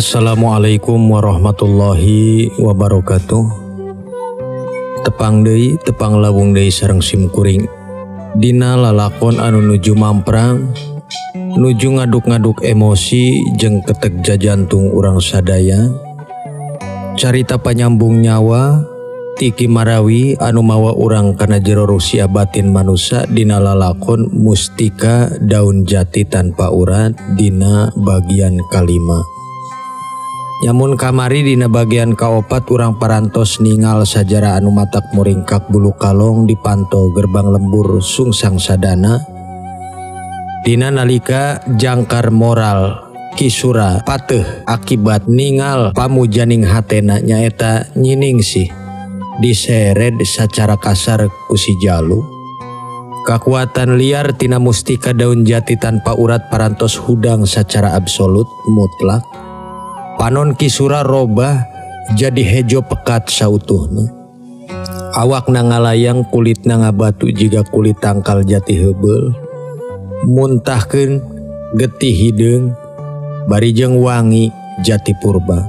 Assalamualaikum warahmatullahi wabarakatuh. Tepang deui, tepang lawung deui sareng sim kuring. Dina lalakon anu nuju mamprang, nuju ngaduk-ngaduk emosi jeung ketek jajantung urang sadaya. Carita panyambung nyawa Tiki Marawi anu mawa urang kana jero rusia batin manusa dina lalakon Mustika Daun Jati Tanpa Urat dina bagian kalima. Nyamun kamari dina bagian kaopat urang parantos ningal sajarah anu matak muringkak bulu kalong dipanto gerbang lembur Sungsang Sadana. Dina nalika jangkar moral Kisura pateuh akibat ningal pamujaning hatena nyaeta Nyiningsih disered sacara kasar ku si Jalu. Kakuatan liar tina mustika daun jati tanpa urat parantos hudang sacara absolut mutlak. Panon Kisura robah jadi hejo pekat sautuhna. Awakna ngalayang, kulitna ngabatu jiga kulit tangkal jati heubeul. Muntahkeun getih hideung bari jeung wangi jati purba.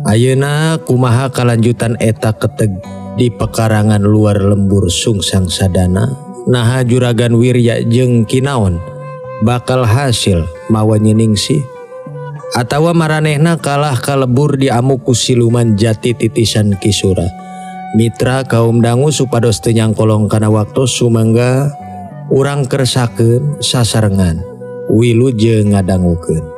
Ayeuna kumaha kalanjutan eta keteg di pekarangan luar lembur Sungsang Sadana? Naha Juragan Wirya jeung kinaon bakal hasil mawa Nyiningsih? Atawa maranehna kalah kalebur diamuk ku siluman jati titisan Kisura. Mitra kaum dangu supados teu nyangkolong kana waktu sumangga urang kersakeun sasarengan wilujeng ngadangukeun.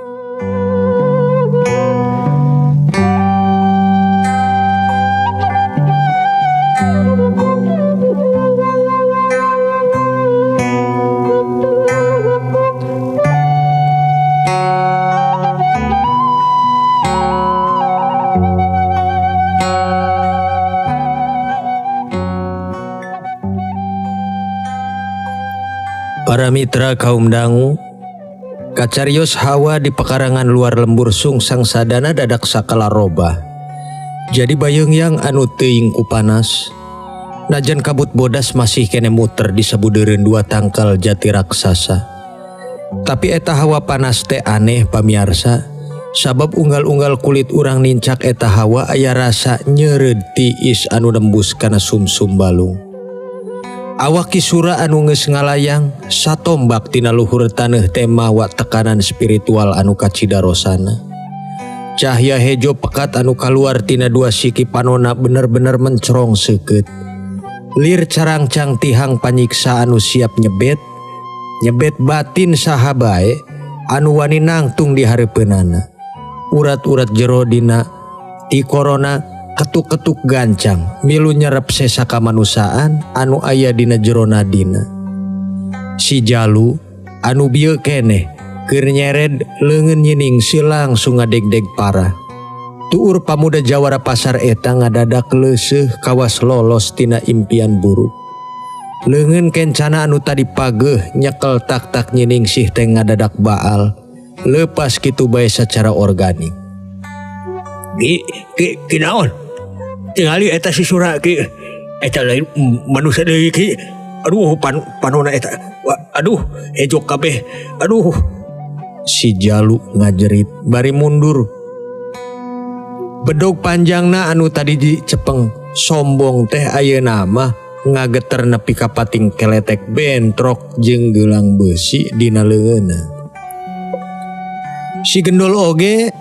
Para mitra kaum dangu, kacarios hawa di pekarangan luar lembur Sungsang Sadana dadak sakala robah. Jadi bayeung anu teuing ku panas. Najan kabut bodas masih kene muter di sabudeureun dua tangkal jati raksasa. Tapi eta hawa panas teh aneh pamiarsa, sabab unggal-unggal kulit urang nincak eta hawa aya rasa nyeureud tiis anu nembus kana sumsum balung. Awak Kisura anu geus ngalayang satombak tina luhur taneuh teh mawa tekanan spiritual anu kacidarosana. Cahya hejo pekat anu kaluar tina dua siki panona bener-bener mencerong seukeut. Lir carangcang tihang panyiksa anu siap nyebet, nyebet batin saha bae anu wani nangtung di hareupeunana. Urat-urat jero dina ti korona ketuk-ketuk gancang milu nyerep sesa kamanusiaan anu aya dina jero nadina. Si Jalu anu bieu keneh keur nyered leungeun Nyiningsih langsung ngadegdeg parah. Tuur pamuda jawara pasar eta ngadadak leuseuh kawas lolos tina impian buruk. Leungeun kencana anu tadi pageuh nyekel tak-tak Nyiningsih teh ngadadak baal lepas kitu bae sacara organik. Ki ki kinaon? Tingali eta si Sura ki, eta lain manusia deui ki. Aduh panona eta. Aduh hejo kabeh. Aduh. Si Jalu ngajerit bari mundur. Bedog panjangna anu tadi dicepeng sombong teh ayeuna mah ngageter nepi ka pating keletek bentrok jeung gelang beusi dina leungeunna. Si Gendol oge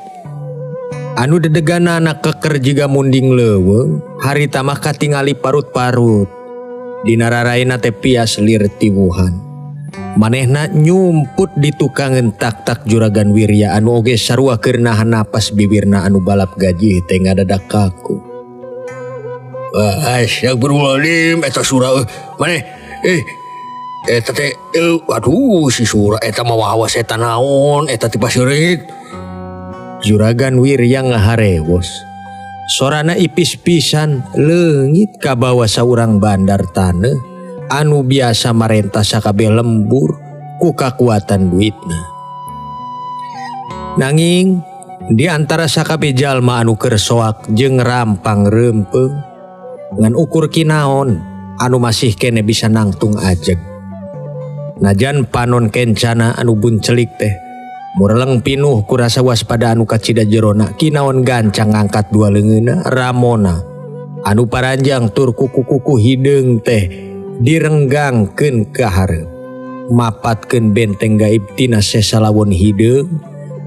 anu dedeganana keker jiga munding leuweung harita mah katingali parut-parut. Dina raraina teh pias lir tiwuhan. Manehna nyumput di tukangeun tak-tak Juragan Wirya anu oge sarua keur nahan napas bibirna anu balap gaji teh ngadadak kaku. Wah, astagfirullahaladzim eta Sura maneh eta teh aduh si Sura eta mah wawa setan naon eta ti paseurit. Juragan Wirya ngaharewos. Sorana ipis pisan leungit kabawa saurang bandar taneuh anu biasa marentah sakabeh lembur ku kakuatan duitna. Nanging di antara sakabeh jalma anu keur soak jeung rampang reumpeung ngan ukur kinaon anu masih kene bisa nangtung ajeg. Najan panon kencana anu buncelik teh Mureleng pinuh ku rasa waspada anu kacida jerona kinaon gancang ngangkat dua leungeunna ramona anu paranjang tur kuku-kuku hideung teh direnggangkeun ka hareup mapatkeun benteng gaib tina sesalawon hideung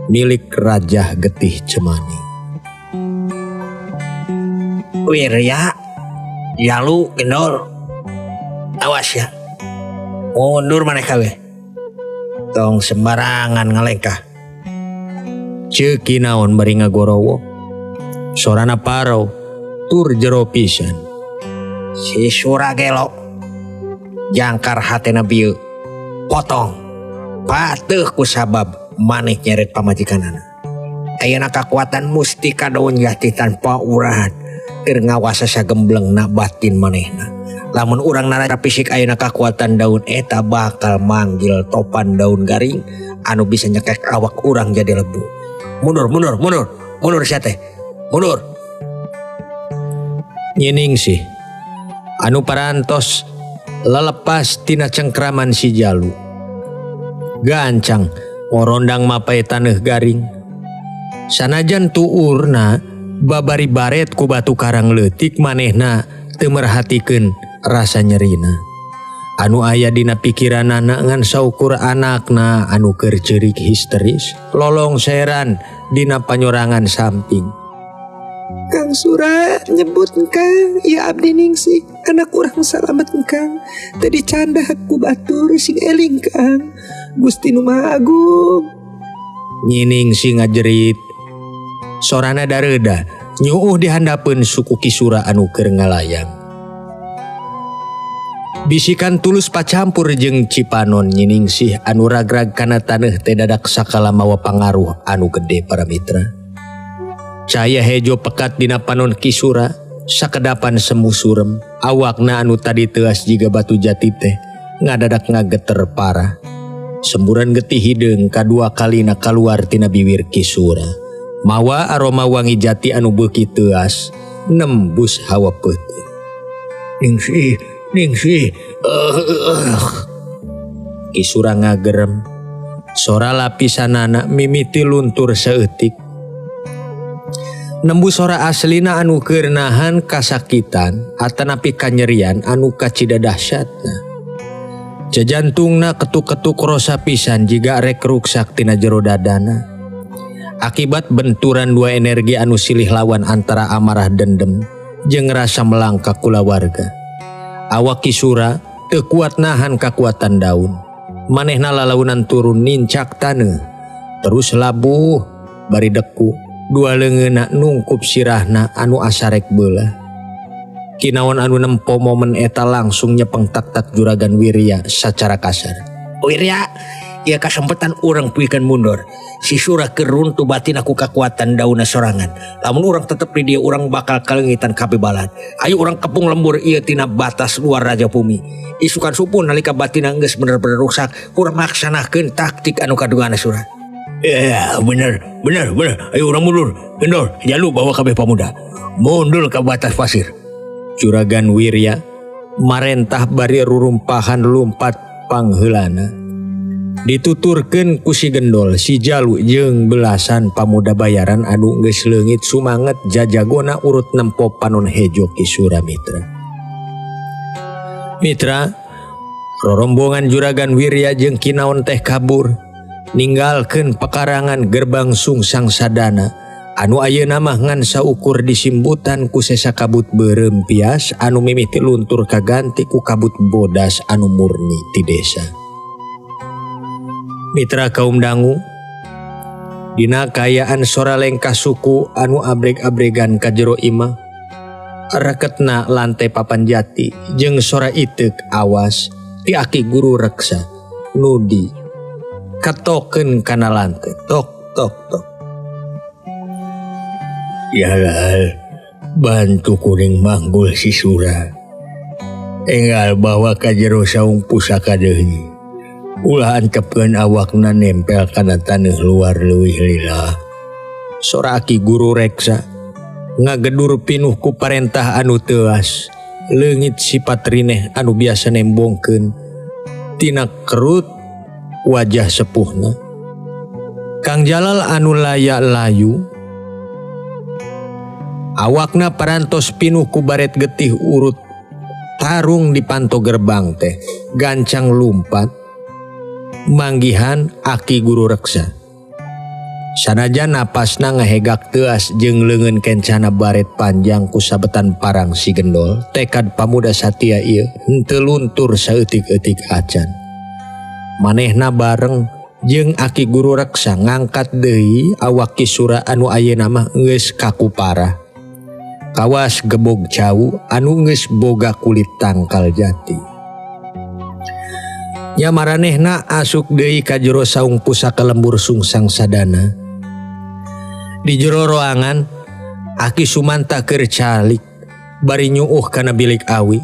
milik Raja Getih Cemani. Wirya Jalu Gendol awas ya mundur maneh kabeh tong sembarangan ngalengkah. Ceuk kinaon bari ngagorowo sorana parau tur jero pisan. Si Sura gelo jangkar hatena bieu potong pateuh ku sabab maneh nyeret pamajikanana. Ayeuna kakuatan mustika daun jati tanpa urat keur ngawasa sagemblengna batin manehna. Lamun urang nara fisik ayeuna kakuatan daun eta bakal manggil topan daun garing anu bisa nyekek awak urang jadi lebu. Mundur mundur mundur mundur sia teh. Mundur. Nyining sih anu parantos lelepas tina cengkraman si Jalu. Gancang ngorondang mapai taneuh garing. Sanajan tuurna babari baret ku batu karang leutik manehna teu merhatikeun rasa nyerina. Anu aya dina pikiranana ngan saukur anakna anu keur ceurik histeris lolongseran dina panyorangan samping. Kang Sura nyebut Kang, ya abdi ningsih anak urang salamet Kang. Teu dicandak ku batur sing eling Kang. Gusti nu Maha Agung. Nyining sing ngajerit. Sorana dareuda nyuuh dihandapeun suku Kisura anu keur ngalayang. Bisikan tulus pacampur jeung Cipanon Nyiningsih anu ragrag kana taneuh teh dadak sakala mawa pangaruh anu gede para mitra. Caya hejo pekat dina panon Kisura sakedapan semu surem awakna anu tadi teuas jiga batu jati teh ngadadak ngageter parah. Semburan getih hideung kadua kalina kaluar tina biwir Kisura. Mawa aroma wangi jati anu beuki teuas nembus hawa peuting. Ningsih, ningsih. Kisura ngagerem. Sora lapisanana mimiti luntur saeutik. Nembus sora aslina anu keur nahan kasakitan atanapi kanyerian anu kacida dahsyatna. Jajantungna ketuk-ketuk rosa pisan jiga rek ruksak tina jero dadana. Akibat benturan dua energi anu silih lawan antara amarah dendem jeung rasa melangkah kulawarga. Awak Kisura teu kuat nahan kakuatan daun. Manehna lalaunan turun nincak taneuh. Terus labuh bari deku dua leungeunna nungkup sirahna anu asarek beulah. Kinaon anu nempo momen eta langsung nyepeng tak-tak Juragan Wirya sacara kasar. Wirya, ieu kasempetan urang pikeun mundur. Si Sura keur runtuh batin aku kakuatan daunna sorangan. Lamun urang tetep di dieu urang bakal kaleungitan kabeh balad. Ayo urang kepung lembur ieu tina batas luar Raja Bumi. Isukan subuh nalika batina geus bener-bener rusak, urang laksanakeun taktik anu kaduana Sura. Ya, bener, bener, bener. Ayo urang mundur. Kendor, jalu bawa kabeh pamuda. Mundur ke batas pasir. Juragan Wirya marentah bari rurumpahan lumpat pangheulana. Dituturkeun ku si Gendol, si Jalu jeung belasan pamuda bayaran anu geus leungit sumanget jajagona urut nempo panon hejo Ki Sura mitra. Mitra, rorombongan Juragan Wirya jeung Kinaon teh kabur ninggalkeun pekarangan gerbang Sungsang Sadana anu ayeuna mah ngan saukur disimbutan ku sesa kabut beureum pias anu mimiti luntur kaganti ku kabut bodas anu murni ti desa. Mitra kaum dangu, dina kaayaan sora lengkah suku anu abreg-abregan ka jero imah, reketna lantai papan jati jeung sora iteuk awas ti aki guru reksa nudi ketokeun kana lantai tok tok tok. Jalal, bantu kuring manggul si Sura. Enggal bawa ka jero saung pusaka deui. Ulah antepkeun awakna nempel kana taneuh luar leuwih lila. Sora aki guru reksa ngagedur pinuh ku parentah anu teuas. Leungit sifat rineh anu biasa nembongkeun tina kerut wajah sepuhna. Kang Jalal anu layak layu awakna parantos pinuh ku baret getih urut tarung di panto gerbang teh gancang lumpat manggihan Aki Guru Reksa. Sanajan napasna ngahegak teuas jeung leungeun kencana baret panjang ku sabetan parang si gendol, tekad pamuda satia ieu henteu luntur saeutik-eutik acan. Manehna bareng jeung Aki Guru Reksa ngangkat deui awak Ki Sura anu ayeuna mah geus kaku parah. Kawas gebog cau anu geus boga kulit tangkal jati. Nya maranehna asuk deui ka jero saung pusaka lembur Sungsang Sadana. Di jero roangan Aki Sumanta keur calik bari nyuuh kana bilik awi.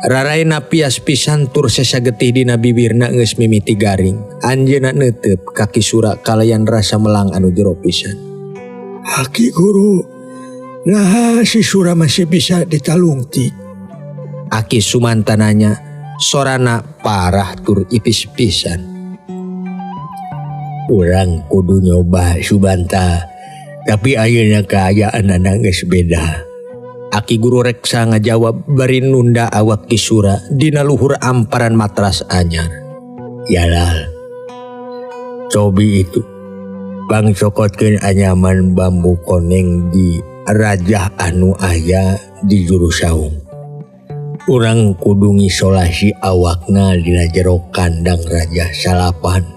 Raraina pias pisan tur sesa getih dina bibirna geus mimiti garing. Anjeunna neuteup ka Ki Sura kalayan rasa melang anu jero pisan. Aki Guru, nah si Sura masih bisa ditalungtik. Aki Sumanta nanya, sorana parah tur ipis pisan. Urang kudu nyoba Subanta, tapi ayeuna kaayaan geus beda. Aki Guru Reksa ngajawab bari nunda awak Ki Sura dina luhur amparan matras anyar. Jalal, cobi itu bang cokotkeun anyaman bambu koneng di rajah anu aya di juru saung. Urang kudu ngisolasi awakna dina jero kandang rajah salapan.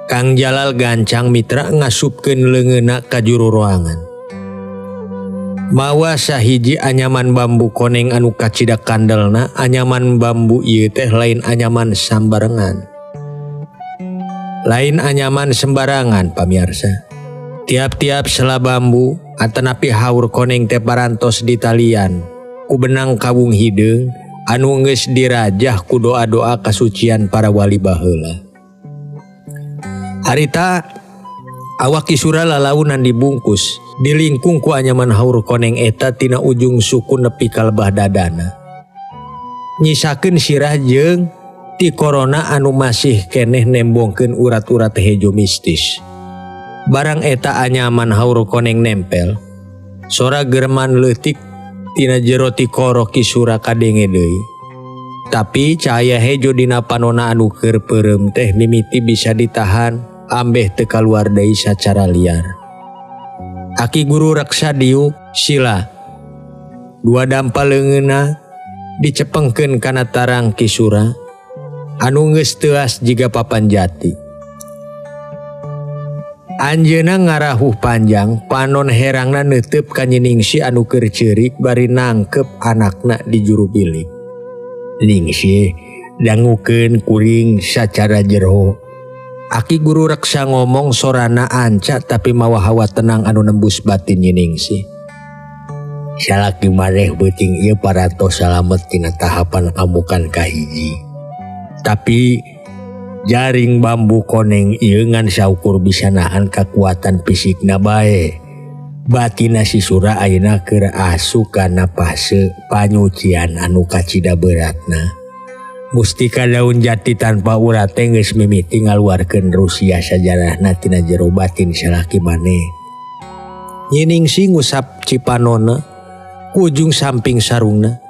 Kang Jalal gancang mitra ngasupkeun leungeunna ka juru ruangan. Mawa sahiji anyaman bambu koneng anu kacida kandelna, anyaman bambu ieu teh lain anyaman sambarengan. Lain anyaman sembarangan pamiarsa. Tiap-tiap sela bambu atanapi haur koneng teh parantos ditalian ku benang kawung hideung anu geus dirajah ku doa-doa kasucian para wali baheula. Harita awak Ki Sura lalaunan dibungkus dilingkung ku anyaman haur koneng eta tina ujung suku nepi ka lebah dadana. Nyisakeun sirah jeung ti korona anu masih keneh nembongkeun urat-urat hejo mistis. Barang eta anyaman haur koneng nempel, sora gereman leutik tina jero tikoro Ki Sura kadenge deui. Tapi cahaya hejo dina panona anu keur peureum teh mimiti bisa ditahan ambeh teu kaluar deui sacara liar. Aki Guru Reksa diuk sila. Dua dampa leungeunna dicepengkeun kana tarang Ki Sura anu geus teuas jiga papan jati. Anjeunna ngarahuh panjang, panon herangna neuteub ka Nyi Ningsih anu keur ceurik bari nangkep anakna di juru bilik. Ningsih dangukeun kuring sacara jero. Aki Guru Reksa ngomong sorana anca tapi mawa hawa tenang anu nembus batin Nyi Ningsih. Salaki maneh beuting ieu parantos salamet tina tahapan amukan kahiji. Tapi jaring bambu koneng ieu ngan saukur bisa nahan kakuatan fisikna bae. Batina si Sura ayeuna keur asup kana fase panyucian anu kacida beratna. Mustika daun jati tanpa urat teh geus mimiti ngaluarkeun rusia sajarahna tina jero batin salaki maneh. Nyi Ningsih ngusap cipanona ku ujung samping sarungna.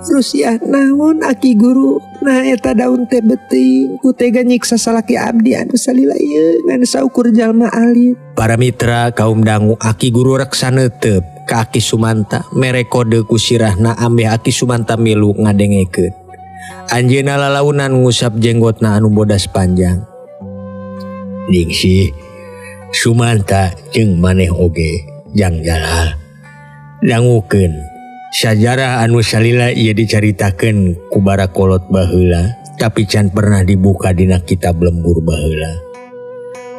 Rusia naon Aki Guru, nah eta daun teh beuting ku tega nyiksa salaki abdi anu salila ieu ngan saukur jalma alit. Para mitra kaum dangu, Aki Guru Reksa neuteup ka Aki Sumanta mere kode ku sirahna ambeh Aki Sumanta milu ngadengekeun. Anjeunna lalaunan ngusap jenggotna anu bodas panjang. Ningsih, Sumanta jeung maneh oge Jang Jalal dangukeun sajarah anu salila ieu dicaritakeun ku barakolot baheula tapi can pernah dibuka dina kitab lembur baheula.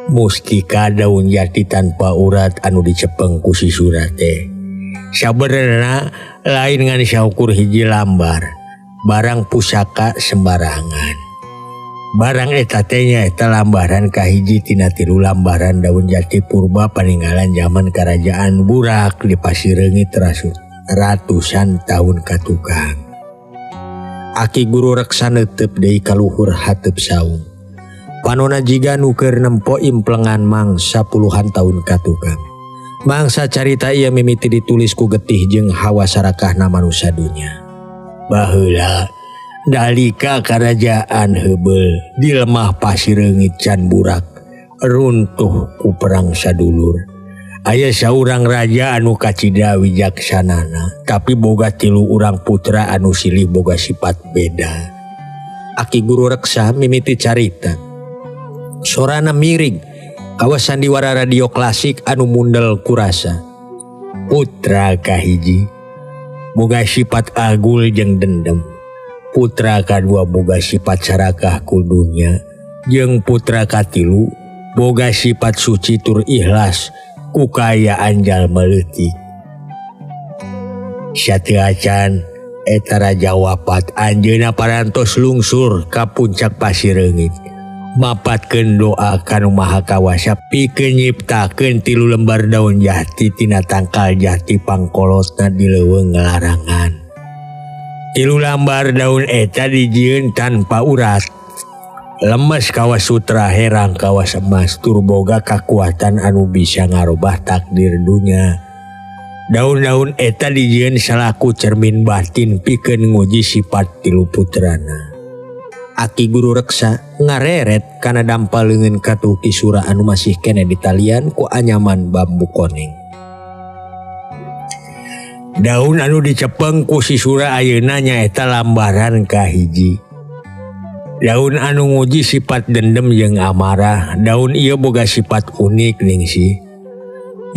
Mustika daun jati tanpa urat anu dicepeng ku si Sura teh sabenerna lain ngan saukur hiji lambar barang pusaka sembarangan. Barang eta teh nyaeta lambaran kahiji tina tilu lambaran daun jati purba paninggalan zaman kerajaan Burak di Pasir Reungit ratusan tahun katukang. Aki Guru Reksa neuteup deui ka luhur hateup saung. Panona jiga nu keur nempo implengan mangsa puluhan tahun katukang. Mangsa carita ieu mimiti ditulis ku getih jeung hawa sarakahna manusia dunya. Baheula nalika karajaan heubeul di lemah pasir reungit can burak runtuh ku perang sadulur. Aya saurang raja anu kacida wijaksanana, tapi boga tilu urang putra anu silih boga sifat beda. Aki Guru Reksa mimiti carita. Sorana miring kawas sandiwara radio klasik anu mundel kurasa. Putra kahiji boga sifat agul jeung dendam. Putra kadua boga sifat sarakah ku dunya, jeung putra katilu boga sifat suci tur ikhlas ku kaayaan jalma leutik. Sateuacan eta raja wapat, anjeunna parantos lungsur ka puncak pasir reungit. Mapatkeun doa ka Nu Maha Kawasa pikeun nyiptakeun tilu lembar daun jati tina tangkal jati pangkolotna di leuweung ngalarangan. Tilu lambar daun eta dijieun tanpa urat. Lemes kawas sutra herang kawas emas tur boga kakuatan anu bisa ngarobah takdir dunya. Daun-daun eta dijieun salaku cermin batin pikeun nguji sifat tilu putrana. Aki Guru Reksa ngareret kana dampa leungeun katuh Ki Sura anu masih keneh ditalian ku anyaman bambu koneng. Daun anu dicepeng ku si Sura ayeuna nyaeta lambaran kahiji. Daun anu nguji sifat dendam jeung amarah. Daun ieu boga sifat unik ningsih.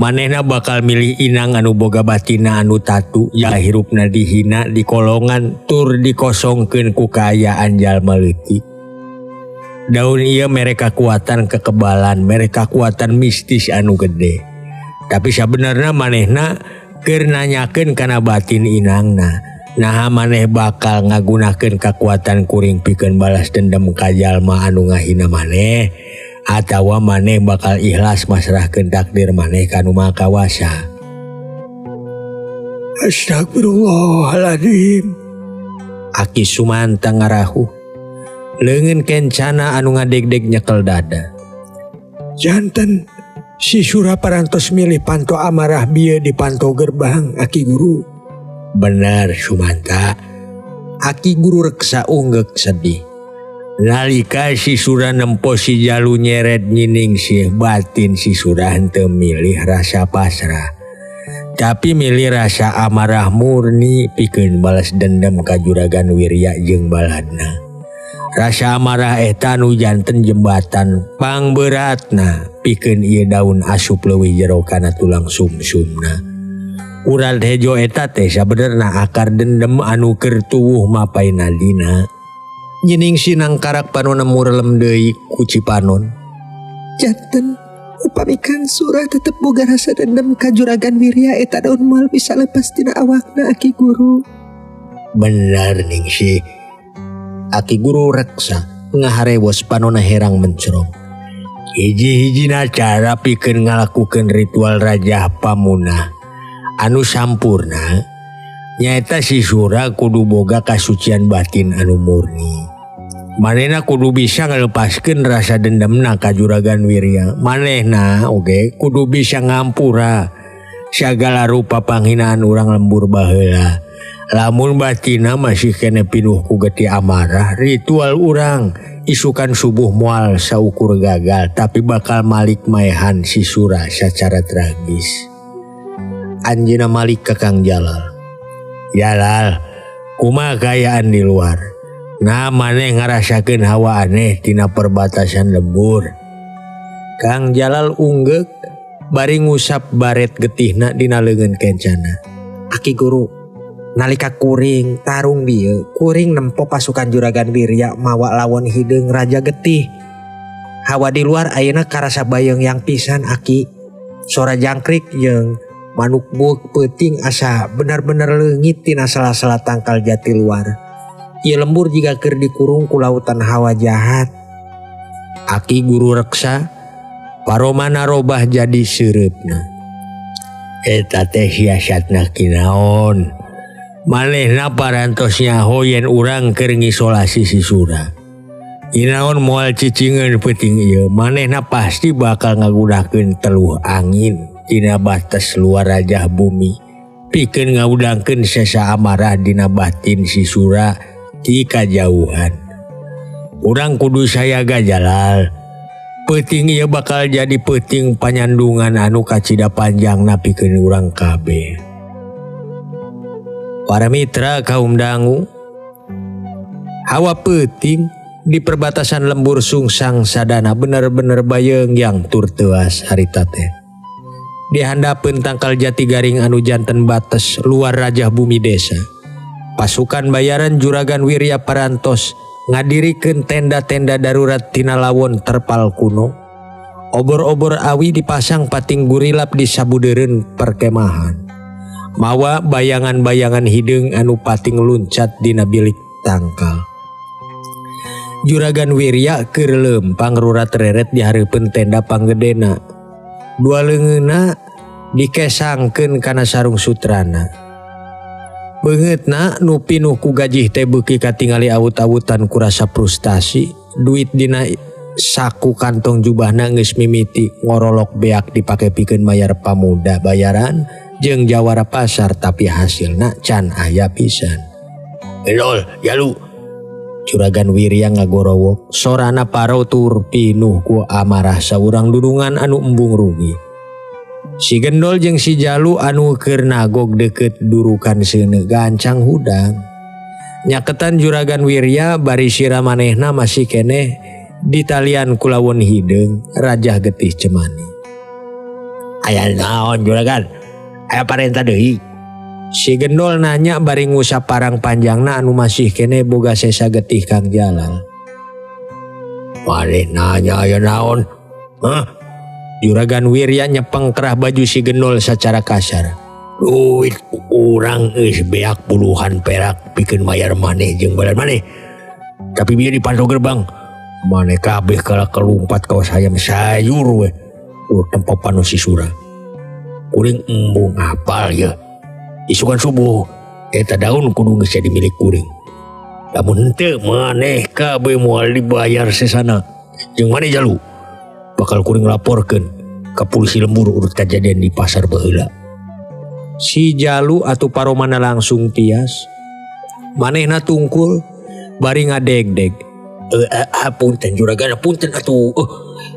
Manehna bakal milih inang anu boga batina anu tatu, ya hirupna dihina, dikolongan, tur dikosongkeun ku kaayaan jalma leutik. Daun ieu mere kakuatan kekebalan, mere kakuatan mistis anu gede. Tapi sabenerna manehna keur nanyakeun kana batin inangna. Naha maneh bakal ngagunakeun kakuatan kuring pikeun balas dendam ka jalma anu ngahina maneh, atawa maneh bakal ikhlas masrahkeun takdir maneh ka Nu Maha Kawasa. Astagfirullahaladzim. Aki Sumanta ngarahuh. Leungeun kencana anu ngadegdeg nyekel dada. Janten si Sura parantos milih panto amarah bieu di panto gerbang Aki Guru. Bener Sumanta. Aki Guru Reksa unggek sedih. Nalika si Sura nempo si jalu nyeret nyiningsih, batin si Sura henteu milih rasa pasrah, tapi milih rasa amarah murni pikeun balas dendam ka Juragan Wirya jeung baladna. Rasa amarah eta nu janten jembatan pangberatna pikeun ieu daun asup leuwih jero kana tulang sumsumna. Urat hejo eta teh sabenerna akar dendam anu keur tuwuh mapay nadina. Nyiningsih nangkarak panona murelem deui ku Cipanon. Janten upami Kang Sura tetep boga rasa dendam ka Juragan Wirya eta daun moal bisa lepas tina awakna Aki Guru. Bener Ningsih. Aki Guru Reksa ngaharewos panona herang mencerong. Hiji-hijina cara pikeun ngalakukeun ritual Rajah Pamunah anu sampurna nyaeta si Sura kudu boga kasucian batin anu murni. Manehna kudu bisa ngalepaskeun rasa dendamna ka Juragan Wirya. Manehna oge kudu bisa ngampura sagala rupa panghinaan urang lembur baheula. Lamun batina masih kene pinuh ku getih amarah, ritual urang isukan subuh moal saukur gagal, tapi bakal malik maehan si Sura secara tragis. Anjeunna malik ka Kang Jalal. Jalal, kumaha kaayaan di luar? Nah, maneh ngarasakeun hawa aneh tina perbatasan lembur. Kang Jalal unggeuk bari ngusap baret getihna dina leungeun kencana. Aki Guru, nalika kuring tarung bieu, kuring nempo pasukan Juragan Wirya mawa lawon hideung Raja Getih. Hawa di luar ayeuna karasa bayeung yang pisan Aki. Sora jangkrik jeung manuk buuk peuting asa bener-bener leungit tina sela-sela tangkal jati luar. Ieu lembur jiga keur dikurung ku lautan hawa jahat. Aki Guru Reksa paromana robah jadi seureupna. Eta teh siasatna kinaon. Manehna parantos nyaho yen urang keur ngisolasi si Sura. Kinaon moal cicingeun peuting ieu manehna pasti bakal ngagunakeun teluh angin tina batas luar rajah bumi pikeun ngawudangkeun sesa amarah dina batin si Sura ti kajauhan. Urang kudu sayaga Jalal. Peuting ieu bakal jadi peuting panyandungan anu kacida panjangna pikeun urang kabeh. Para mitra kaum dangu, hawa peuting di perbatasan lembur Sungsang Sadana bener-bener bayeung tur teuas harita teh. Di handapeun tangkal jati garing anu janten batas luar rajah bumi desa. Pasukan bayaran Juragan Wirya parantos ngadirikeun tenda-tenda darurat tina lawon terpal kuno. Obor-obor awi dipasang pating gurilap di sabudeureun perkemahan. Mawa bayangan-bayangan hideung anu pating luncat dina bilik tangkal. Juragan Wirya keur leumpang rurat reret di hareupeun tenda panggedena. Dua leungeunna dikesangkeun kana sarung sutrana. Beungeutna nu pinuh ku gajih teh beuki katingali awut-awutan ku rasa frustasi, duit dina saku kantong jubahna geus mimiti ngorolok beak dipake pikeun mayar pamuda bayaran jeung jawara pasar tapi hasilna can aya pisan. Lol, jalu. Juragan Wirya ngagorowok, sorana paro tur pinuh ku amarah saurang dudungan anu embung rugi. Si Gendol jeung si Jalu anu keur nagog deukeut durukan seuneu gancang hudang. Nyaketan Juragan Wirya bari sira manehna masih keneh ditalian ku lawon hideung rajah getih cemani. Aya naon Juragan? Aya parentah deui. Si Gendol nanya bari ngusap parang panjangna anu masih keneh boga sesa getih Kang Jalal. Maneh nanya aya naon? Hah? Juragan Wirya nyepeng kerah baju si Gendol secara kasar. Duit urang geus beak puluhan perak pikeun mayar maneh jeung badan maneh. Tapi bieu di panto gerbang maneh kabeh kalah kelumpat kawas hayam sayur we. Tempo panu si Sura. Kuring embung apal ya. Isukan subuh eta daun kudu geus jadi milik kuring. Lamun henteu maneh kabeh moal dibayar sesana. Jeung maneh Jalu bakal kuring laporkeun ka polisi lembur urut kajadian di pasar baheula. Si Jalu atuh paromana langsung tias. Manehna tungkul bari ngadegdeg. Punten juragan, punten atuh.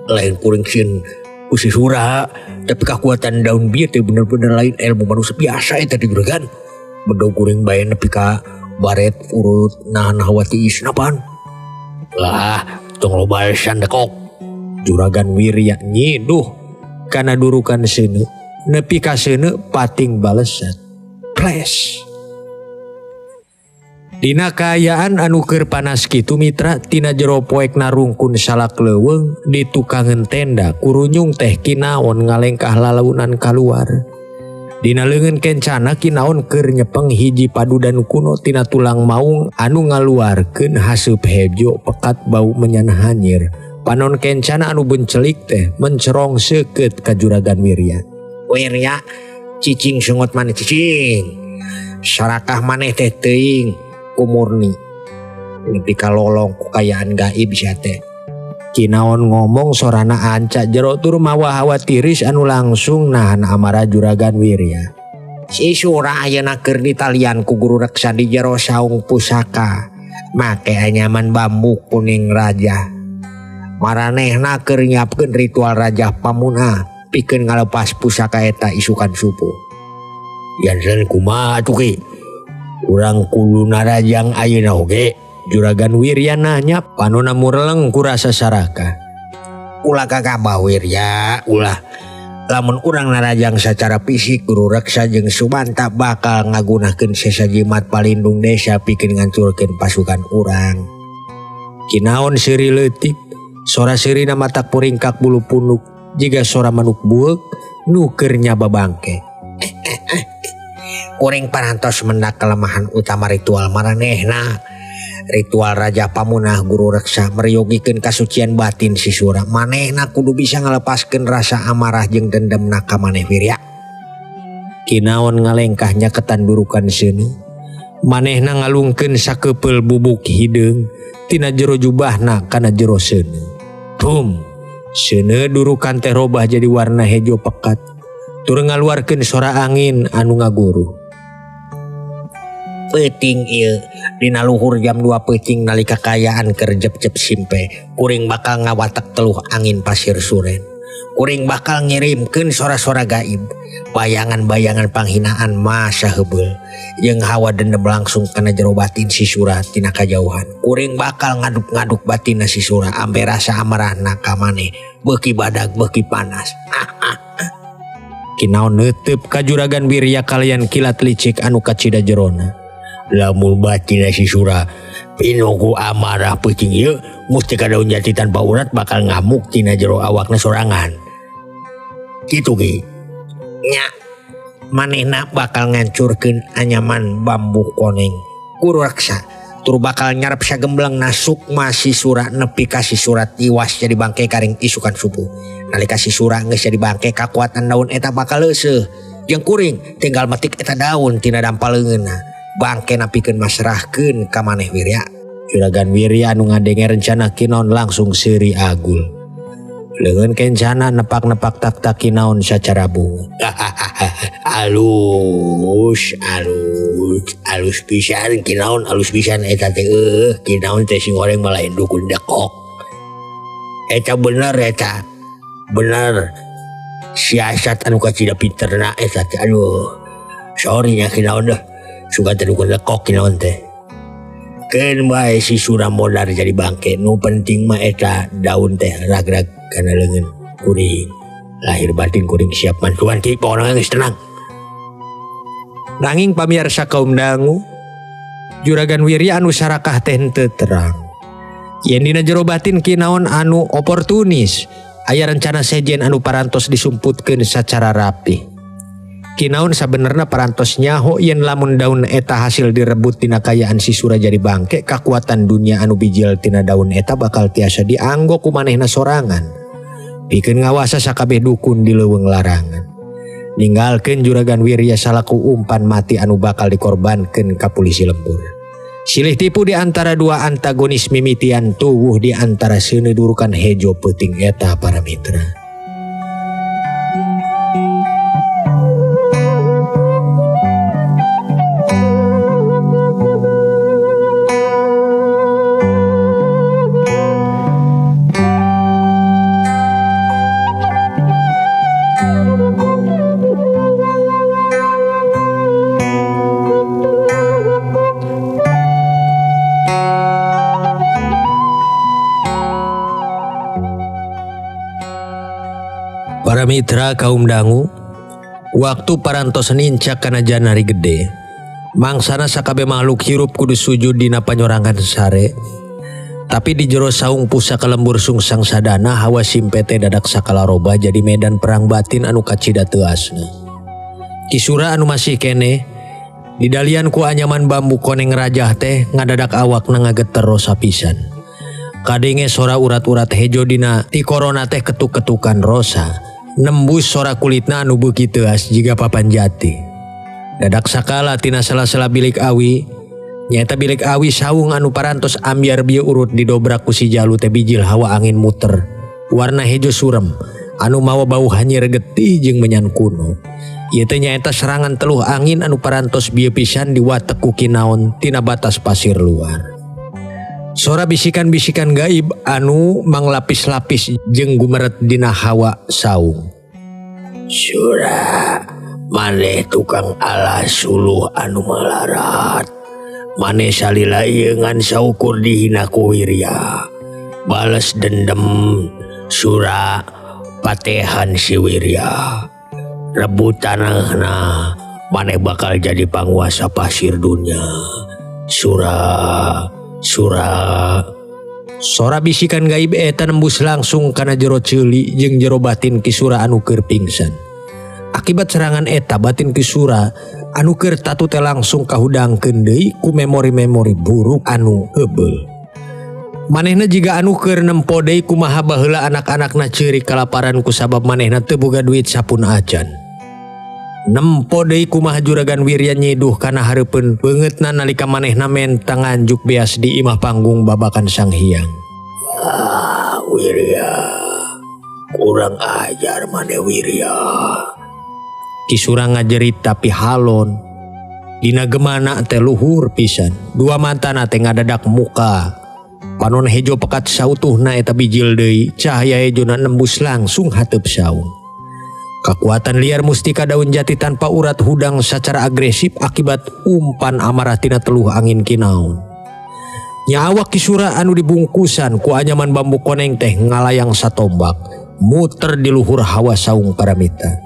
Lain kuring sieun ku si Sura, tapi kekuatan daun bieu teh bener-bener lain ilmu manusia biasa eta teh juragan. Bedog kuring bae nepi ka baret urut nahan hawa tiis napan. Lah, tong loba balesan dekok. Juragan Wirya nyiduh kana durukan seuneu nepi ka seuneu pating balesan. Flash. Dina kaayaan anu keur panas kitu mitra tina jero poek narungkun salak leuweung di tukangeun tenda kurunyung teh kinaon ngalengkah lalaunan kaluar. Dina leungeun kencana kinaon keur nyepeng hiji padudan kuno tina tulang maung anu ngaluarkeun haseup hejo pekat bau menyan hanyir. Panon kencana anu bencelik teh mencerong seukeut ka Juragan Wirya. Wirya, cicing sungut maneh cicing. Sarakah maneh teh teuing kumurni. Nepi ka lolong ku kayaan gaib sia teh. Kinaon ngomong sorana anca jero tur mawa hawa tiris anu langsung nahan amarah Juragan Wirya. Si Sura ayeuna keur ditalian ku guru reksa di jero saung pusaka. Make anyaman bambu kuning raja. Maranehna keur nyiapkeun ritual rajah pamunah pikeun ngalepas pusaka eta isukan subuh. Yansen kumaha atuh ki? Urang kudu narajang ayeuna oge. Juragan Wirya nanya panona mureleng ku rasa saraka. Ulah gagabah Wirya, ulah. Lamun urang narajang secara fisik guru reksa jeung Sumanta bakal ngagunakeun sesa jimat palindung desa pikeun ngancurkeun pasukan urang. Kinaon seuri leutik, sora seurina matak puringkak bulu punuk jiga sora manuk bueuk nu keur nyaba bangke. Kuring parantos mendak kelemahan utama ritual maranehna. Ritual Raja Pamunah Guru Reksa meryogikeun kasucian batin si Sura. Manehna kudu bisa ngalepaskeun rasa amarah jeung dendamna ka maneh Wirya. Kinaon ngalengkah nyaketan durukan seuneu. Manehna ngalungkeun sakepeul bubuk hideung tina jero jubahna kana jero seuneu. Boom. Seuneu durukan teh robah jadi warna hejo pekat. Tur ngaluarkeun sora angin anu ngaguruh. Peuting ieu dina luhur jam 2 peuting nalika kaayaan keur jep-jep simpe, kuring bakal ngawatek teluh angin pasir suren. Kuring bakal ngirimkeun sora-sora gaib, bayangan-bayangan panghinaan masa heubeul jeung hawa dendam langsung kana jero batin si Sura tina kajauhan. Kuring bakal ngaduk-ngaduk batinna si Sura ampe rasa amarahna ka maneh beuki badag beuki panas. Kinaon neuteup ka Juragan Wirya kalian kilat licik anu kacida jerona. Lamun batinna si Sura pinuh ku amarah peuting ieu, musti ka daun jati tanpa urat bakal ngamuk tina jero awakna sorangan. Kitu ki. Nya, manehna bakal ngancurkeun anyaman bambu koneng ku raksa, tur bakal nyarap sagembleng na sukma si Sura nepi ka si Sura tiwas jadi bangke karing isukan subuh. Nalika si Sura geus jadi bangke, kakuatan daun eta bakal leuseuh. Jeung kuring tinggal metik eta daun tina dampal leungeunna. Bangke napikeun masrahkeun ka maneh Wirya. Juragan Wirya anu ngadenge rencana Kinaon langsung seuri agul. Leungeun kencana nepak-nepak tak-tak Kinaon sacara bunga. Alus, alus, alus pisan Kinaon, alus pisan eta teh. Kinaon teh sing goreng malah dukun dekok. Eta bener eta. Bener. Siasat anu kacida pinterna eta teh. Aduh. Sorry nya Kinaon deh. Suka teh dukun dekok Kinaon teh. Keun bae si Sura modar jadi bangke, nu penting mah eta daun teh rag-rag kana leungeun kuring. Lahir batin kuring siap bantuan ki, pokona geus tenang. Nanging pamirsa kaum dangu, Juragan Wirya anu sarakah teh henteu terang. Yen dina jero batin Kinaon anu oportunis, aya rencana sejen anu parantos disumputkeun sacara rapi. Kinaon sabenerna parantos nyaho yen lamun daun eta hasil direbut tina kayaan si Sura jadi bangke, kakuatan dunia anu bijil tina daun eta bakal tiasa dianggo ku manehna sorangan. Pikeun ngawasa sakabeh dukun di leuweung larangan. Ninggalkeun Juragan Wirya salaku umpan mati anu bakal dikorbankeun ka polisi lembur. Silih tipu di antara dua antagonis mimitian tuwuh di antara seuneu durukan hejo peuting eta para mitra. Para mitra kaum dangu, waktu parantos nincak kana janari gede, mangsana sakabe makhluk hirup kudu sujud dina panyorangan sare. Tapi di jero saung pusaka lembur sungsang sadana hawa simpete dadak sakalaroba jadi medan perang batin anu kacida teuasna. Kisura anu masih kene didalian ku anyaman bambu koneng rajah teh ngadadak awakna ngageter rosa pisan. Kadenge sora urat-urat hejo dina ti korona teh ketuk-ketukan rosa. Nembus sora kulitna anu beuki teuas jiga papan jati. Dadak sakala tina sela-sela bilik awi, nyaeta bilik awi saung anu parantos ambyar bieu urut didobrak ku si jalu teh bijil hawa angin muter. Warna hejo surem, anu mawa bau hanyir getih jeung menyan kuno. Ieu teh nyaeta serangan teluh angin anu parantos bieu pisan diwatek ku Kinaon tina batas pasir luar. Sora bisikan-bisikan gaib anu manglapis-lapis jeung gumeret dina hawa saung. Sura, maneh tukang alas suluh anu malarat. Maneh salila ieu ngan saukur dihina ku Wirya. Bales dendam Sura patehan si Wirya. Rebut tanahna, maneh bakal jadi panguasa pasir dunia. Sura, Sura. Sora bisikan gaib eta nembus langsung kana jero ceuli jeung jero batin Ki Sura anu keur pingsan. Akibat serangan eta batin Ki Sura anu keur tatu teh langsung kahudangkeun deui ku memori-memori buruk anu heubeul. Manehna jiga anu keur nempo deui kumaha baheula anak-anakna ceurik kalaparan ku sabab manehna teu boga duit sapun acan. Nempo deui kumaha Juragan Wirya nyiduh kana hareupeun beungeutna nalika manehna menta nganjuk beas di imah panggung babakan Sang Hyang. Ah, Wirya. Kurang ajar maneh Wirya. Ki Sura ngajerit tapi halon. Dina gemana teh luhur pisan. Dua matana teh ngadadak muka. Panon hejo pekat sautuhna eta bijil deui, cahaya hejona nembus langsung hateup saung. Kakuatan liar mustika daun jati tanpa urat hudang secara agresif akibat umpan amarah tina teluh angin kinaon. Nyawa Ki Sura anu dibungkusan ku anyaman bambu koneng teh ngalayang satombak, muter di luhur hawa saung Paramita.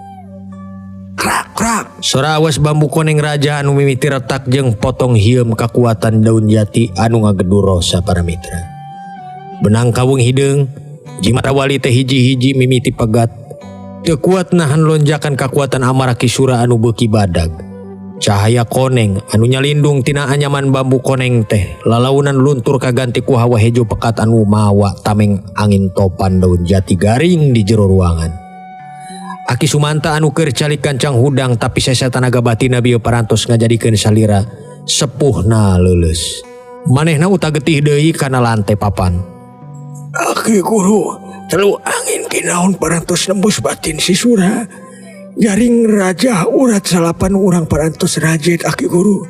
Krak krak. Sora awas bambu koneng raja anu mimiti retak jeung potong hieum kakuatan daun jati anu ngagedur rosa para mitra. Benang kawung hideung, jimat awali teh hiji-hiji mimiti pegat. Teu kuat nahan lonjakan kakuatan amarah Ki Sura anu beuki badag. Cahaya koneng anu nyalindung tina anyaman bambu koneng teh lalaunan luntur kaganti ku hawa hejo pekat anu mawa tameng angin topan daun jati garing di jero ruangan. Aki Sumanta anu keur calik gancang hudang tapi sesa tanaga batinna bieu parantos ngajadikeun salira sepuhna leuleus. Manehna uta getih deui kana lantai papan. Aki guru, telu angin kinaon parantos nembus batin si Sura. Jaring raja urat salapan urang parantos rajet aki guru.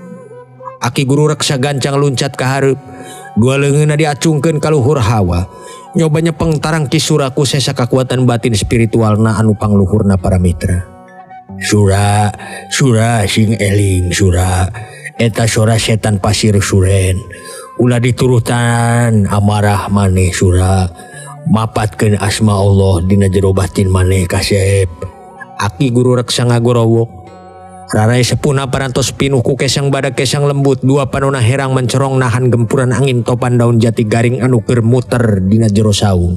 Aki guru reksa gancang luncat ka hareup. Dua leungeunna diacungkeun ka luhur hawa. Nyoba nyepeng tarang Ki Sura ku sesa kakuatan batin spiritualna anu pangluhurna para mitra. Sura, Sura sing eling Sura. Eta sora setan pasir suren. Ulah diturutan amarah maneh Sura. Mapatkeun asma Allah dina jero batin maneh kasep. Aki guru reksa ngagorowok. Rarai sepuhna parantos pinuh ku kesang badak kesang lembut, dua panona herang mencorong nahan gempuran angin topan daun jati garing anu keur muter dina jero saung.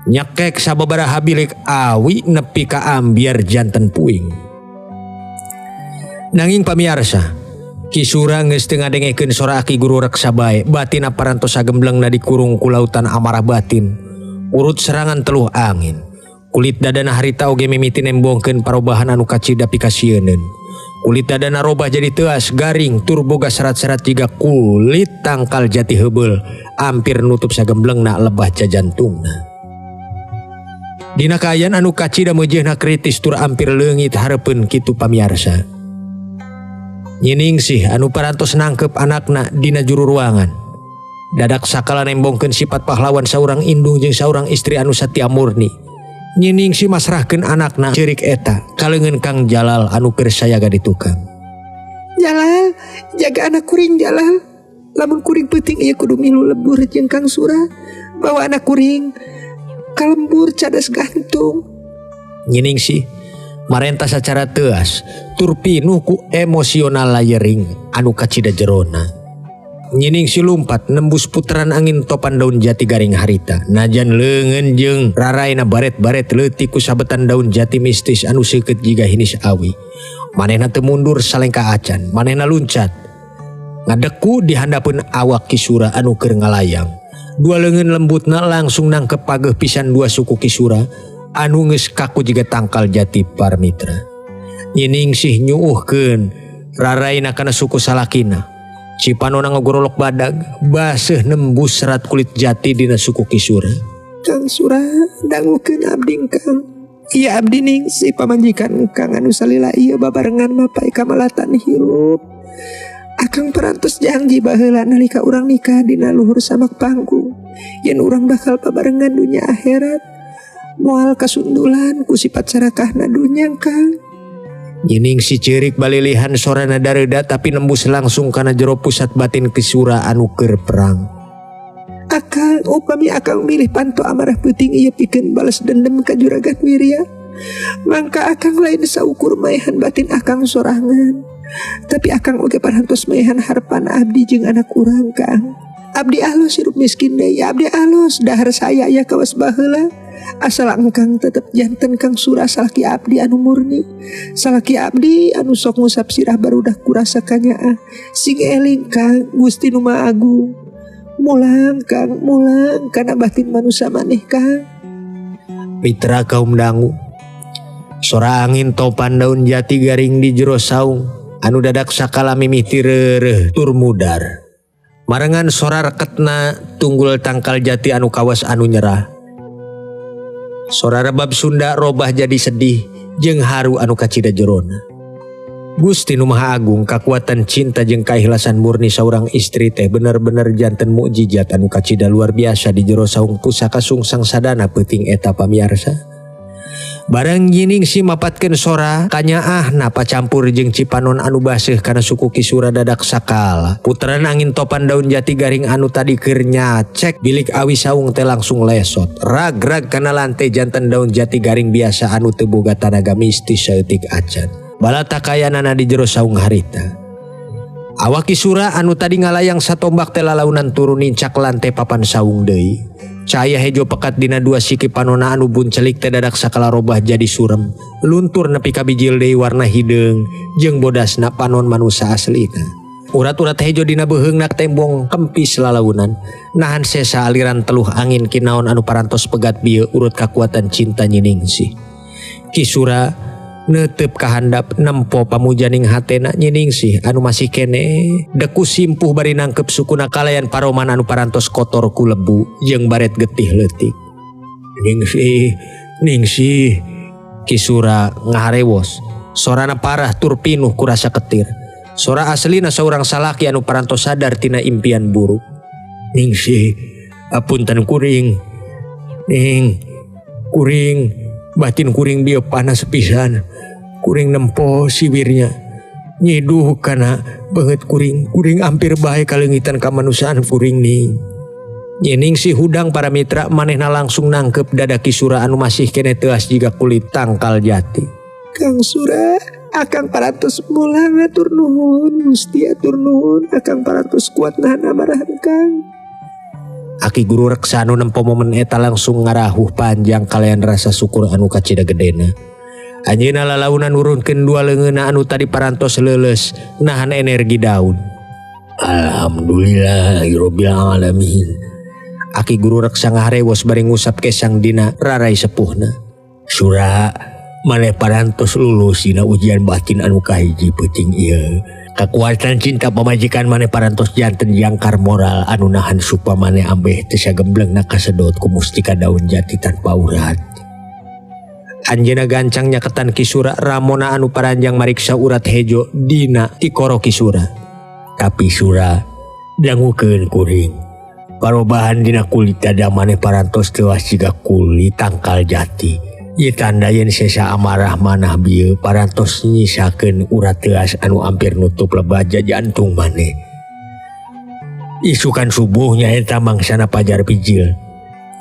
Nyekek sababaraha bilik awi nepi ka ambiar janten puing. Nanging pamiarsa, Ki Sura geus teu ngadengekeun sora aki guru reksa bae, batina parantos sagemblengna dikurung ku lautan amarah batin. Urut serangan teluh angin. Kulit dadana harita oge mimiti nembongkeun parobahan anu kacida pikasieuneun. Kulit dadana robah jadi teuas, garing, tur boga serat-serat jiga kulit tangkal jati heubeul, ampir nutup sagemblengna lebah jajantungna. Dina kaayaan anu kacida meujeuhna kritis tur ampir leungit hareupeun kitu pamiarsa. Nyiningsih anu parantos nangkep anakna dina juru ruangan. Dadak sakala nembongkeun sifat pahlawan saurang indung jeung saurang istri anu satia murni. Nyiningsih masrahkeun anakna ceurik eta kaleungeun Kang Jalal anu keur sayaga di tukang. Jalal, jaga anak kuring Jalal. Lamun kuring peuting ieu kudu milu lebur jeung Kang Sura. Bawa anak kuring ka lembur cadas gantung. Nyiningsih marenta sacara teuas tur pinuh ku emosional layering anu kacida jerona. Nyiningsih lumpat nembus putaran angin topan daun jati garing harita. Najan leungeun jeung raraina baret-baret leutik ku sabetan daun jati mistis anu seukeut jiga hinis awi. Manehna teu mundur salengka acan, manehna luncat. Ngadeku di handapeun awak Ki Sura anu keur ngalayang. Dua leungeun lembutna langsung nangkep pageuh pisan dua suku Ki Sura anu geus kaku jiga tangkal jati parmitra. Nyiningsih nyuuhkeun raraina kana suku salakina. Cipanona ngagorolok badag, baseuh nembus serat kulit jati dina suku Ki Sura. Kang Sura, dangukeun abdi Kang. Iya abdi ningsih pamajikan Kang anu salila ieu babarengan mapai kamalatan hirup. Akang parantos janji baheula nalika urang nikah dina luhur samak panggung. Yen urang bakal babarengan dunya akhirat. Moal kasundulan ku sifat sarakahna dunya Kang. Nyiningsih ceurik balilihan sorana dareuda tapi nembus langsung kana jero pusat batin Ki Sura anu keur perang. Akang, upami akang milih panto amarah peuting ieu pikeun balas dendam ka Juragan Wirya. Mangka akang lain saukur maehan batin akang sorangan. Tapi akang oge parantos maehan harapan abdi jeung anak urang Kang. Abdi alus hirup miskin deui, abdi alus dahar saya ya kawas baheula. Asal engkang tetep janten Kang Sura salaki abdi anu murni. Salaki abdi anu sok ngusap sirah barudah kurasa kanyaah. Sing eling Kang Gusti nu Maha Agung. Mulang Kang, mulang kana batin manusia maneh Kang. Mitra kaum dangu. Sora angin topan daun jati garing di jero saung anu dadak sakala mimiti reureuh tur mudar. Marengan sora reketna tunggul tangkal jati anu kawas anu nyerah. Sora rebab Sunda robah jadi sedih jeung haru anu kacida jerona. Gusti Nu Maha Agung, kakuatan cinta jeung kaikhlasan murni saurang istri teh bener-bener janten mukjizat anu kacida luar biasa di jero saung pusaka Sungsang Sadana peuting eta pamiarsa. Bareng Nyiningsih mapatkeun sora kanyaahna pacampur jeung cipanon anu baseuh kana suku Ki Sura dadak sakala. Puteran angin topan daun jati garing anu tadi keur nyacek bilik awi saung teh langsung lesot. Rag-rag kana lantai janten daun jati garing biasa anu teu boga tanaga mistis saeutik acan. Balata kayanana di jero saung harita. Awak Ki Sura anu tadi ngalayang satombak teh lalaunan turun nincak lantai papan saung deui. Cahaya hejo pekat dina dua siki panona anu buncelik teh dadak sakala robah jadi surem. Luntur nepi ka bijil deui warna hideung jeung bodasna panon manusa aslina. Urat-urat hejo dina beuheungna tembong kempis lalaunan. Nahan sesa aliran teluh angin kinaon anu parantos pegat bieu urut kakuatan cinta Nyiningsih. Ki Sura neuteup kahandap nempo pamujaning hatena Nyiningsih anu masih kene deku simpuh bari nangkep sukuna kalayan paroman anu parantos kotor ku lebu jeung baret getih leutik. Ningsih, Ningsih, Ki Sura ngaharewos. Sorana parah tur pinuh ku rasa ketir. Sora aslina saurang salaki anu parantos sadar tina impian buruk. Ningsih, apunten kuring. Ning, kuring, batin kuring bieu panas pisan. Kuring nempo siwirnya. Nyiduh kana beungeut kuring. Kuring hampir bae kaleungitan kamanusiaan kuring ning. Nyiningsih hudang para mitra manehna langsung nangkep dada Ki Sura anu masih kene teuas jiga kulit tangkal jati. Kang Sura, akang parantos mulang atur nuhun, Gusti atur nuhun, akang parantos kuat nahan amarah kang. Aki guru reksa anu nempo momen eta langsung ngarahuh panjang kalayan rasa syukur anu kacida gedena. Anjeunna lalaunan nurunkeun dua leungeunna anu tadi parantos leuleus nahan energi daun. Alhamdulillahirabbil alamin. Aki guru reksa ngaharewos bari ngusap kesang dina rarai sepuhna. Sura, maneh parantos lulus dina ujian batin anu kahiji peuting ieu. Kakuatan cinta pamajikan maneh parantos janten jangkar moral anu nahan supa maneh ambeh teu sagemblengna kasedot ku mustika daun jati tanpa urat. Anjeunna gancang nyaketan Ki Sura ramona anu paranjang mariksa urat hejo dina tikoro Ki Sura. Tapi Sura dangukeun kuring. Parobahan dina kulit dada maneh parantos teuas jiga kulit tangkal jati. Ieu tanda yen sesa amarah manah bieu parantos nyisakeun urat teuas anu ampir nutup lebaja jantung maneh. Isukan subuh nyaeta mangsana pajar bijil.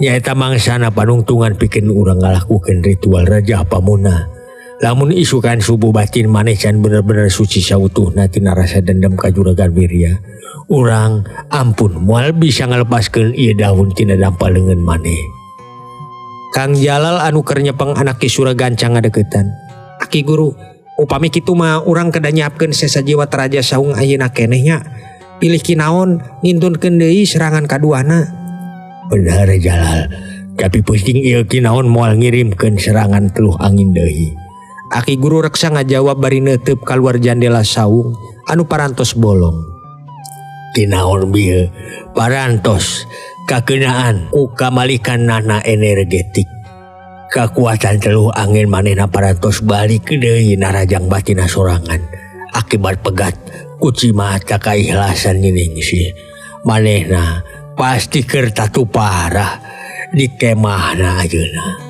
Nyaeta mangsana panungtungan pikeun urang ngalakukeun ritual rajah pamuna. Lamun isukan subuh batin maneh can bener-bener suci sautuhna tina rasa dendam ka Juragan Wirya. Urang ampun moal bisa ngalepaskeun ieu daun tina dampa leungeun maneh. Kang Jalal anu keur nyepeng anak Ki Sura gancang ngadeukeutan. Aki guru, upami kitu mah urang kedah nyiapkeun sesa jiwa teraja saung ayeuna keneh nya. Pilih kinaon ngintunkeun deui serangan kaduana. Bener Jalal, tapi pusing ieu kinaon moal ngirimkeun serangan teluh angin deui. Aki guru reksa ngajawab bari neuteub kaluar jandela saung anu parantos bolong. Kinaon bieu parantos kakeunaan ku kamalikan nana energetik. Kakuatan teluh angin manehna parantos balik deui narajang batina sorangan. Akibat pegat kuci mata kaikhlasan Nyiningsih. Manehna pasti keur tatu parah di kemahna ayeuna.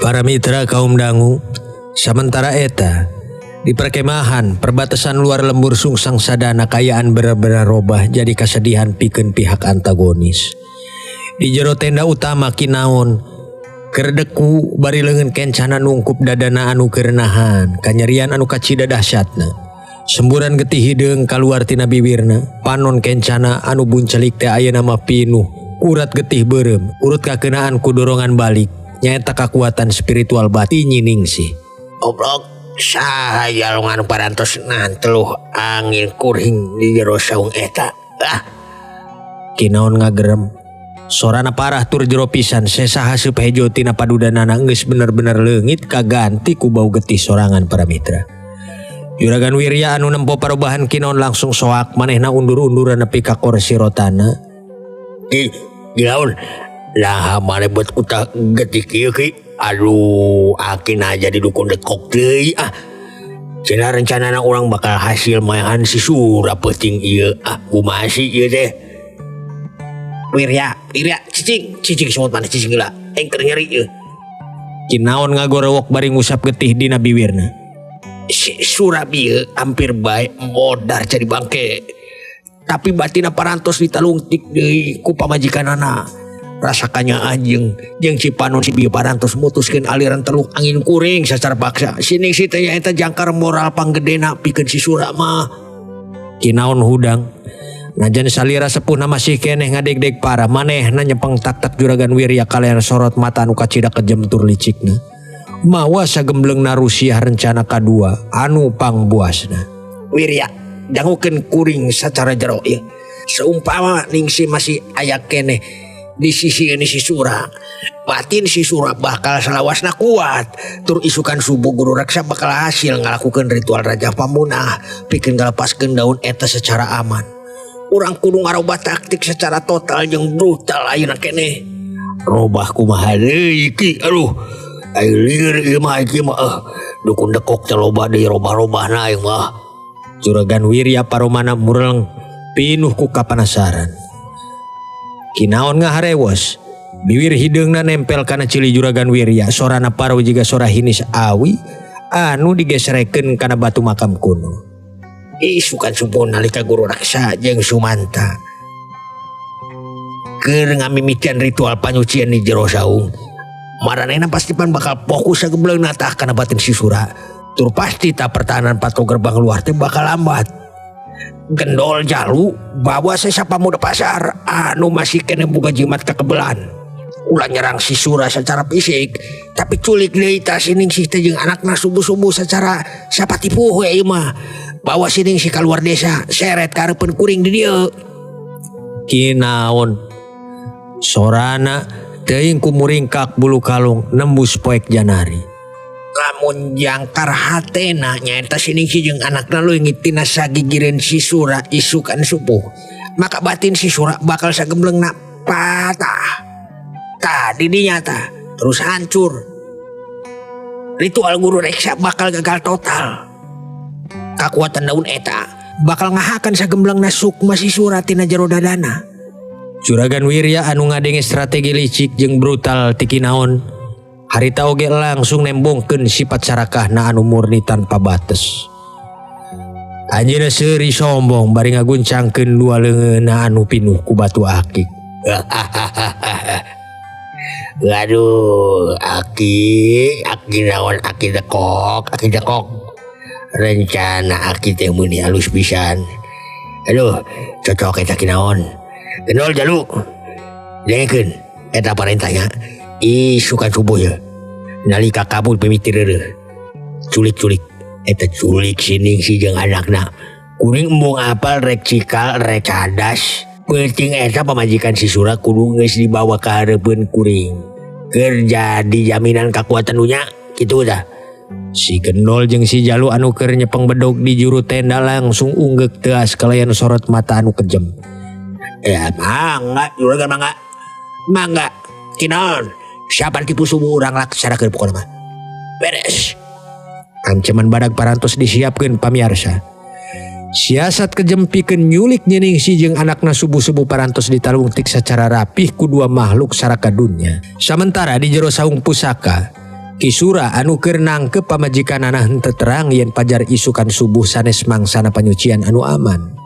Para mitra kaum dangu, sementara eta di perkemahan perbatasan luar lembur Sungsang Sadana kayaan bener-bener robah jadi kesedihan pikeun pihak antagonis. Di jero tenda utama kinaon kerdeku bari leungeun kencana nungkup dadana anu keur nahan kanyerian anu kacida dahsyatna. Semburan getih hideung kaluar tina bibirna, panon kencana anu buncelik teh ayeuna mah pinuh, kurat getih beureum, urut kakeunaan ku dorongan balik, nyaeta kakuatan spiritual batin Nyi Ningsih. Oblok saha jalungan parantos nganteluh angin kuring di jero saung eta. Ah, Kinaon ngagerem. Sorana parah tur jero pisan sesa haseup hejo tina padudanana geus bener-bener leungit kaganti ku bau getih sorangan para mitra. Juragan Wirya anu nempo parobahan Kinaon langsung soak manehna undur-unduran nepi ka kursi rotana. Ki, Kinaon, nah maneh buat utah getih kieu ki. Aduh, aki nah jadi dukun dekok deui ah. Cenah rencanana urang bakal hasil maehan si Sura peuting ieu. Ah, kumaha sih ieu teh? Wirya, Wirya, cicing, cicing semut maneh cicing heula. Aing keur nyeri ieu. Kinaon ngagorowok bari ngusap getih dina biwirna. Si Sura bieu hampir bae modar jadi bangke. Tapi batina parantos ditalungtik deui ku pamajikanana. Rasakanya anjing jeung si panon si bieu parantos mutuskeun aliran teluk angin kuring sacara paksa. Si Ningsih teh nyaeta jangkar moral panggedena pikeun si Sura mah. Kinaon hudang. Najan salira sepuhna masih keneh ngadegdeg parah manehna nyepeng tak-tak Juragan Wirya kalayan sorot mata anu kacida kejem tur licikna. Mawa sagemblengna rusiah rencana kadua anu pangbuasna. Wirya dangukeun kuring sacara jero ieu. Seumpama Ningsih masih aya keneh di sisi ini si Sura, batin si Sura bakal salawasna kuat. Tur isukan subuh guru reksa bakal hasil ngalakukeun ritual Raja Pamunah pikeun ngalepaskeun daun eta secara aman. Urang kudu ngarobah taktik secara total jeung brutal ayeuna keneh. Robah kumaha deui ki? Aduh, aing lieur ieu mah iki mah. Dukun dekok teh loba deui robah-robahna aing mah. Juragan Wirya paromana mureleng pinuh ku kapanasaran. Kinaon ngaharewos, biwir hideungna nempel kana cili Juragan Wirya, sorana paro jiga sora hinis awi anu digesrekeun kana batu makam kuno. Isukan subuh nalika guru raksa jeung Sumanta keur ngamimitian ritual panyucian di jero saung. Maranehna pasti pan bakal fokus sagebleungna tah kana batin si Sura. Tur pasti ta pertahanan patok gerbang luar teh bakal lambat. Gendol jalu bawa sesa pamuda pasar anu masih kene boga jimat kekebelan. Ulah nyerang si Sura secara fisik, tapi culik deui tah si Ningsih teh jeung anakna subuh-subuh secara sapatipuh we ieu mah. Bawa si Ningsih keluar desa, seret ka hareupeun kuring di dieu. Kinaon sorana teuing kumuringkak bulu kalung nembus poek janari. Lamun jangkar hatena nyaeta si Ningsih jeung anakna leungit tina sagigireun si Sura isukan subuh, maka batin si Sura bakal sagemblengna patah. Tah di dinya tah terus hancur. Ritual guru reksa bakal gagal total. Kakuatan daun eta bakal ngahakan sagemblengna sukma si Sura tina jero dadana. Juragan Wirya anu ngadenge strategi licik jeung brutal ti Kinaon harita oge langsung nembongkeun sifat sarakahna anu murni tanpa batas. Anjeunna seuri sombong bari ngaguncangkeun dua leungeunna anu pinuh ku batu akik. Aduh, aki, aki naon, aki dekok, aki dekok. Rencana aki teh meuni halus pisan. Aduh, cocok eta Kinaon. Gendol jalu. Dengekeun eta parentahnya. Isukan subuh ya. Nalika kabul pimiti reureuh. Culik-culik eta culik si Ningsih jeung anakna. Kuring embung apal rek cikal rek cadas. Penting eta pamajikan si Sura kudu geus dibawa ka hareupeun kuring. Keur jadi jaminan kakuatan dunya kitu dah. Si Gendol jeung si Jalu anu keur nyepeng bedog di juru tenda langsung unggeuk teas kalayan sorot mata anu kejem. Ya mangga, juragan mangga. Mangga, Kinaon. Siapa tipu subuh urang laksanakeun pokona mah. Beres. Ancaman badag parantos disiapkeun pamiarsa. Siasat kejem pikeun nyulik Nyi Ningsih jeung anakna subuh-subuh parantos ditalungtik secara rapih ku dua makhluk saraka dunya. Samentara di jero saung pusaka, Ki Sura anu keur nangkep pamajikanana henteu terang yen pajar isukan subuh sanes mangsana panyucian anu aman.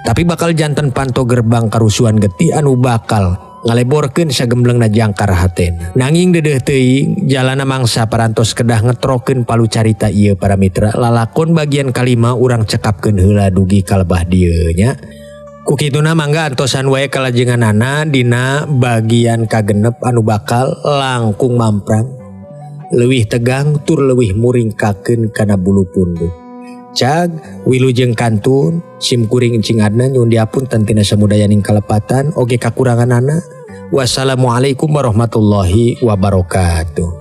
Tapi bakal janten panto gerbang karusuhan getih anu bakal Ngaleborkeun sagemblengna jangkar hatena. Nanging deudeuh teuing jalana mangsa parantos kedah ngetrokeun palu carita ieu para mitra. Lalakon bagian kalima urang cekapkeun heula dugi kalebah dieu nya. Ku kituna mangga antosan wae kalajenganana dina bagian kagenep anu bakal langkung mamprang. Leuwih tegang tur leuwih muringkakeun kana bulu punduk. Cag wilujeng kantun sim kuring Encing Adnan nyuhun dihapunten tina samudayaning kalepatan oge kakuranganana. Wassalamualaikum warahmatullahi wabarakatuh.